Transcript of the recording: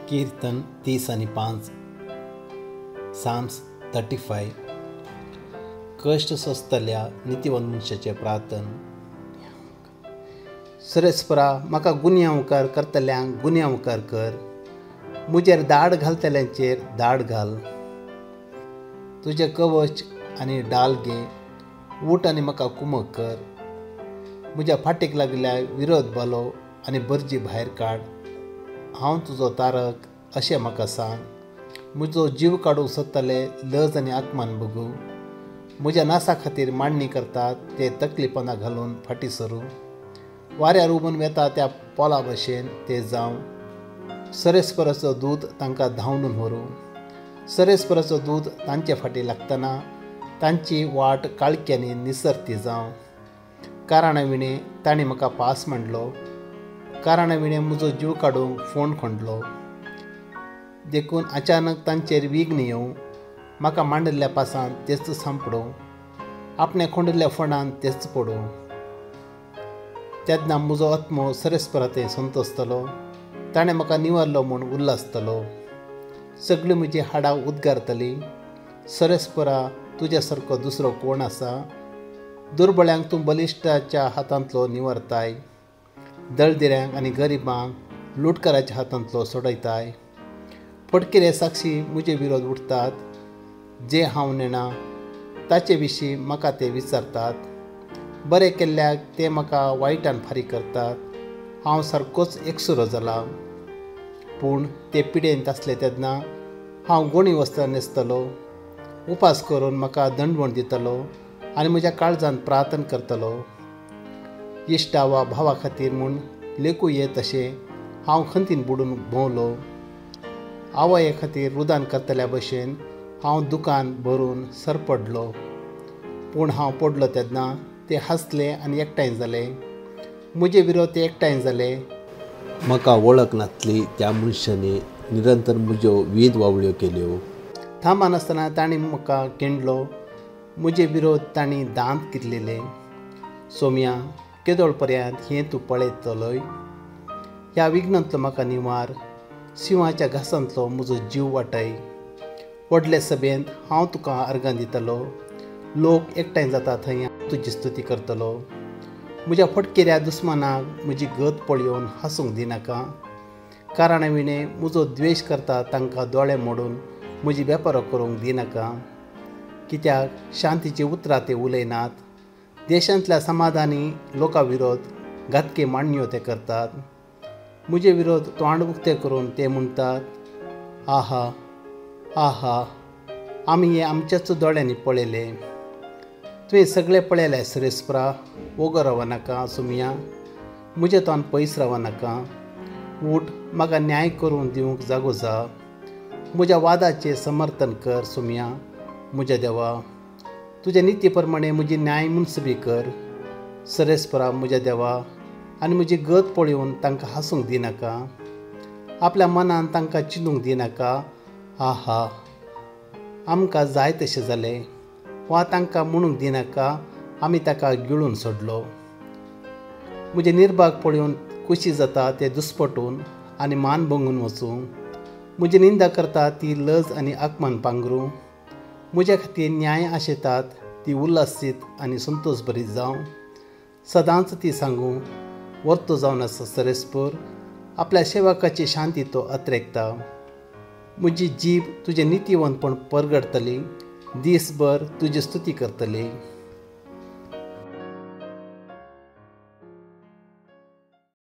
कीर्तन 35, Psalms 35. कश्ट सोंसतल्या नितीवंत मनशाचें प्रार्थन. सुरेस्परा, म्हाका गुन्यांवकार करतल्यांक गुन्यांवकार कर, म्हजेर दाड घालतल्यांचेर दाड घाल. तुजें कवच आनी डाल घे, उठ आनी म्हाका कुमक कर. म्हज्या फाटीक लागिल्ल्या विरोध बालो आनी बर्जी भायर काड. हांव तुजो तारक अशें म्हाका सांग. म्हजो जीव काडूंक सोदतले लज आनी आत्मान भोगूं. म्हज्या नासा खातीर मांडणी करतात ते तकलीपणां घालून फाटीं सरूं. वाऱ्यार उबून वेता त्या पोला भशेन ते जावं. सरेस्पराचो दूत तांकां धांवडून व्हरूं. सरेस्पराचो दूत तांचे फाटीं लागतना तांची वाट काळख्यांनी निसरती जावं. कारणा विणें तांणी म्हाका पास मांडलो, कारणा विणें म्हजो जीव काडूंक फोंड खणलो. देखून अचानक तांचेर विघ्न येवं, म्हाका मांडिल्ल्या पासांत तेच सांपडूं, आपणें खोंडिल्ल्या फोंडांत तेच पडूं. तेन्ना म्हजो आत्मो सरेस्परा थंय संतोसतलो, ताणें म्हाका निवारलो म्हूण उल्हासतलो. सगळीं म्हजीं हाडां उद्गारतलीं, सरेस्परा तुज्या सारको दुसरो कोण आसा? दुर्बळ्यांक तूं बलिश्टाच्या हातांतलो निवारताय, दळदिऱ्यांक आनी गरिबांक लुटकाराच्या हातांतलो सोडयताय. फटकिरे साक्षी म्हजे विरोध उठतात, जे हांव नेणा ताचे विशीं म्हाका ते विचारतात. बरें केल्ल्याक ते म्हाका वायटान फारीक करतात. हांव सारकोच एकसुरो जाला, पूण ते पिडेंत आसले तेन्ना हांव गोणी वस्त्रां न्हेसतलो, उपास करून म्हाका दंडवण दितलो आनी म्हज्या काळजान प्रार्थना करतलो. इश्टा वा भावा खातीर म्हूण लेखू येत अशें हांव खंतीन बुडून भोंवलो. आवये खातीर रुदान करतल्या भशेन हांव दुकान भरून सरपडलो. पूण हांव पडलो तेन्ना ते हांसले आनी एकठांय जाले, म्हजे विरोध ते एकठांय जाले. म्हाका वळख नासली त्या मनशांनी निरंतर म्हज्यो वीद वावळ्यो केल्यो. थांबनासतना तांणी म्हाका केंडलो, म्हजे विरोध तांणी दांत कितलेले. सोम्या, केदोळ पर्यंत हें तूं पळयतलोय? ह्या विघ्नांतलो म्हाका निवार, शिंवाच्या घासांतलो म्हजो जीव वाटय. व्हडले सभेंत हांव तुका अर्गां दितलो, लोक एकठांय जाता थंय तुजी स्तुती करतलो. म्हज्या फटकिऱ्या दुस्मानाक म्हजी गत पळोवन हांसूंक दिनाका. कारणा विणें म्हजो द्वेश करता तांकां दोळे मोडून म्हजी वेपारो करूंक दिनाका. कित्याक शांतीची उतरां ते उलयनात, देशांतल्या समाधानी लोकां विरोध घातकी मांडण्यो ते करतात. म्हजे विरोध तोंड उक्तें करून ते म्हणटात, आहा आहा, आमी हें आमच्याच दोळ्यांनी पळयलें. तुवें सगळें पळयलें सरेस्परा, वोगो रावनाका. सुमया, म्हजें तोंड पयस रावनाका. उठ, म्हाका न्याय करून दिवंक जागो जा. म्हज्या वादाचें समर्थन कर सुमया. म्हज्या देवा, तुज्या निती प्रमाणे म्हजी न्याय मुनसबी कर. सरेस्परा म्हज्या देवा, आनी म्हजी गत पळोवन तांकां हांसूंक दिनाका. आपल्या मनान तांकां चिंतूंक दिनाका, आहा आमकां जाय तशें जालें, वा तांकां म्हणूंक दिनाका आमी ताका गिळून सोडलो. म्हजें निर्भाग पळोवन खोशी जाता ते दुस्पटून आनी मान भंगून वचूं. म्हजी निंदा करता ती लज आनी आकमान पांगरूं. म्हज्या खातीर न्याय आशेतात ती उल्हासीत आनी संतोश बरी जावं. सदांच ती सांगूं, वर्तो जावन आसा सरेस्पर, आपल्या सेवकाची शांती तो अत्रेकता. म्हजी जीब तुजें नितीवंतपण परगडतली, दीसभर तुजी स्तुती करतली.